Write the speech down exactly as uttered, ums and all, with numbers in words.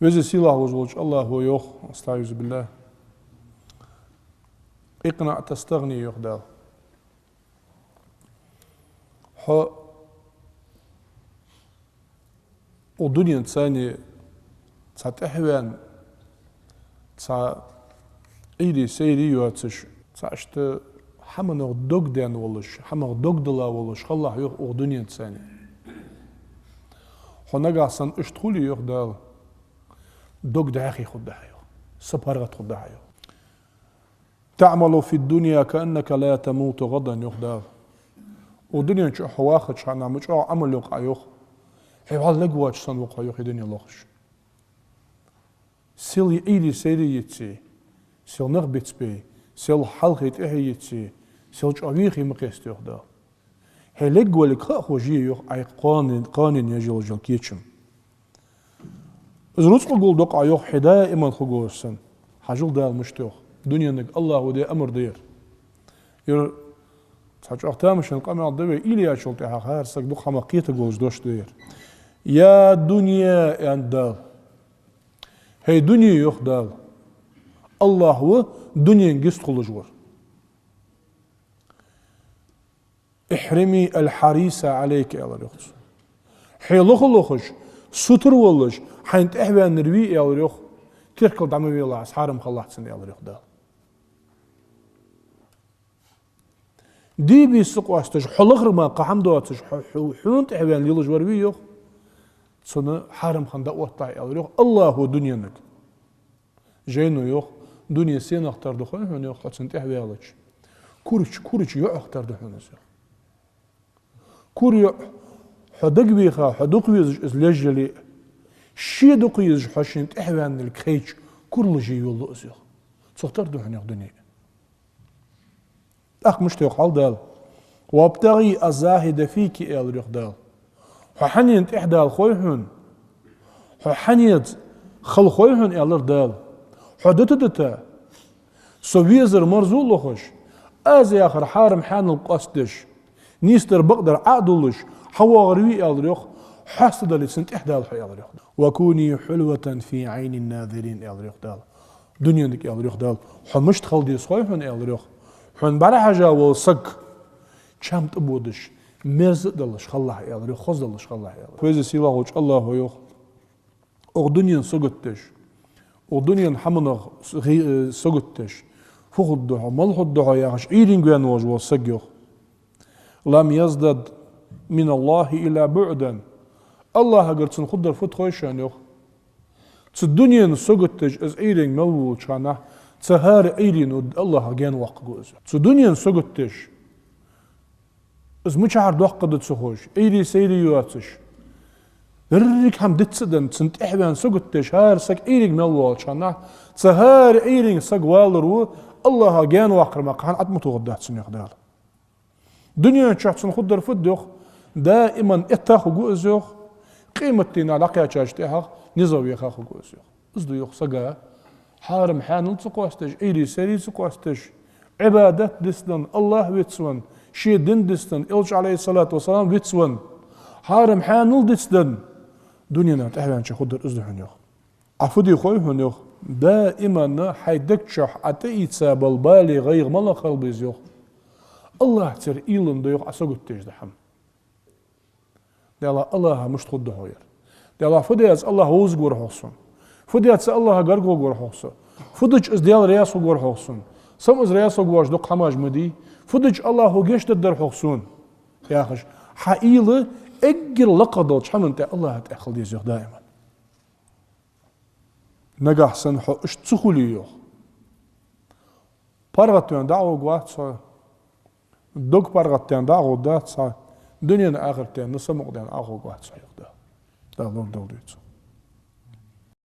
Веза-сийлахь волча АллахӀа йоах, أستعيذ بالله: «اقنع تستغني», йоах Дала. Хьо укх дунен цани цхьа тӀехьаваьнна, цхьа Ӏуйре-сайре йоацаш, цхьа иштта хӀаманах дог даьнна волаш, хӀамах дог дилла волаш хилалахь, йоах, укх дунен цани. Хьо нагахь санна иштта хуле, йоах Дала, дог дӀаьхий хургда хьа, йоах, са паргӀата хургда хьа, йоах. «تعمل في الدنيا كأنك لا تموت غدا», йоах Дала. Укх дунен чу хьо вахача хана мича Ӏамал йо-кх Ӏа, йоах, хьо вӀалла лергвоацаш санна ва-кх хьо, йоах, ер дуне лохаш. Сел Ӏуйре-сайре йицъе, сел нах бицбе, сел хьалхе-тӀехье йицъе, сел чӀоагӀа вехе ма кхеста, йоах Дала. Хьо лергволга ха а ховш е, йоах, Ӏайха кхоанен, кхоанен еш йола кечам. Из рузкъа гулдоаккх Ӏа, йоах, хьо даиман хургволаш санна. Хьажал, Дала мишта йоах. Дуненга АллахӀа де амар да ер. Ер цхьа чӀоагӀа тамашийна къамаьл да вай, уйла яьчул тӀехьагӀа хӀара сага дукха хӀамах кхетаргволаш дош да ер. «يا دنيا», аьннад Дала. «ХӀай дуне», йоах Дала. АллахӀ ва дуненга йист хулаш вар. «احرمي الحريص عليك», аьлар, йоах цо. Хьо лоха-лохаш, сутара волаш, хьайна тӀехьаваьннар вий, аьлар, йоах, теркал дӀа ма велахь, из хьарам хилалахь цунна, аьлар, йоах Дала. Де-бийса ца къоасташ, хьо лахара мара кхы хӀама доацаш, хьо, хьо, хьона тӀехьаваьнна лелаш вар вий, йоах, цунна хьарам хинна дӀаотталахь, аьлар, йоах, АллахӀа дуненга. Жайно йоах, дуне сенах тара да хой хьона, йоах, хьо цунна тӀехьаваьлча. Курача, курача йоӀах тара да хьона из, йоах. Кура йоӀ, хьо дагавеха, хьо дукха везаш из леж яле а, ше дукха езаш хьо шийна тӀехьаваьннилга хайча, кура леже йолалу из, йоах. Цох тара да хьона, йоах, дуне. ТӀаккха мишта йоах хьал Дала: «وابتغي الزاهد فيك», аьлар, йоах Дала. Хьо хьанна тӀехьадала хой хьона, хьо хьанца хала хой хьона, аьлар Дала. Хьо дита-дита, со везар марзо а лохаш, аз яхар хьарам-хьанал къоастадеш, нийсдар-бакъдар Ӏо а дуллаш, хьавоагӀар вий, аьлар, йоах, хьаста дале, цунна тӀехьадала хьо, аьлар, йоах. «وكوني حلوة في عين الناظرين», аьлар, йоах Дала. Дуненга, аьлар, йоах Дала, хьо мишта хила деза хой хьона, аьлар, йоах. Хьона бӀарахьажа вола саг чам тӀабодаш, мерза а далаш хилалахь, аьлар, йоах, хоза далаш хилалахь, аьлар. Веза-сийлахь волча АллахӀа йоах: укх дунен саготдеш, укх дунен хӀаманах гӀи-, э, саготдеш, фу хургда хьо, мала хургда хьо яхаш, Ӏуйренга ваьнна волаш вола саг, йоах. «لم يزدد من الله إلا بعدا». АллахӀагара цунна хургдар фуд хой шоана, йоах? Цу дунен саготдеш из Ӏуйренга мел волча хана, цу хӀара Ӏуйрено АллахӀах гаьна воаккхаргва из. Цу дунен саготдеш, из мичахьара доаккхаргда ца ховш, Ӏуйре-сайре йоацаш, деррига хӀама диц а денна, цунна тӀехьаваьнна саготдеш хӀара саг Ӏуйренга мел волча хана, цу хӀара Ӏуйренга саг валар ва АллахӀах гаьна воаккхар мара кхы хӀама Ӏа тӀа ма тохаргдац цунна, йоах Дала. Дунен чу цунна хургдар фуд, йоах? Даиман этта хургва из, йоах. Къематдийнахьа дӀакхаьчача тӀехьагӀа низагӀа веха хургва из, йоах. Из да, йоах, сага хьарам-хьанал ца къоастадеш, Ӏуйре-сайре ца къоастадеш, Ӏибадат дицденна АллахӀ вицвенна, ший дин дицденна Элча, عليه الصلاة والسلام, вицвенна, хьарам-хьанал дицденна дуненах тӀехьаваьннача хургдар из да хьона, йоах. Ӏа фу де хой хьона, йоах? Даиман хьай дег чу Ӏа тӀаийца бола бале, гӀайгӀа малагӀа хила беза, йоах? АллахӀацара уйла да, йоах, Ӏа саготдеш дола хӀама. Даьла, АллахӀа мишта хургда хьона ер? Даьла, фу даьд АллахӀ вовзаргвар-хьогӀ сона? Фу даьд АллахӀа гарга гӀоргвар-хьогӀ со? Фу дича из Даьла раьза хургвар-хьогӀ сона? Со-м из раьза хургвоацаш дукха хӀамаш ма дий. Фу дича АллахӀа гешт дергдар-хьогӀ сона? Яхаш, хьа уйла эггара лакхагӀа долча хӀаман тӀа, АллахӀа тӀа хила деза, йоах, даиман. Нагахь санна хьо иштта ца хуле, йоах, паргӀатваьнна дӀагӀоргвац хьо, дог паргӀатдаьнна дӀагӀоргдац хьа, дунен-ахартен самукъадаьнна Ӏохоргвац хьо, йоах Дала. Дала лорадолда вай цунах.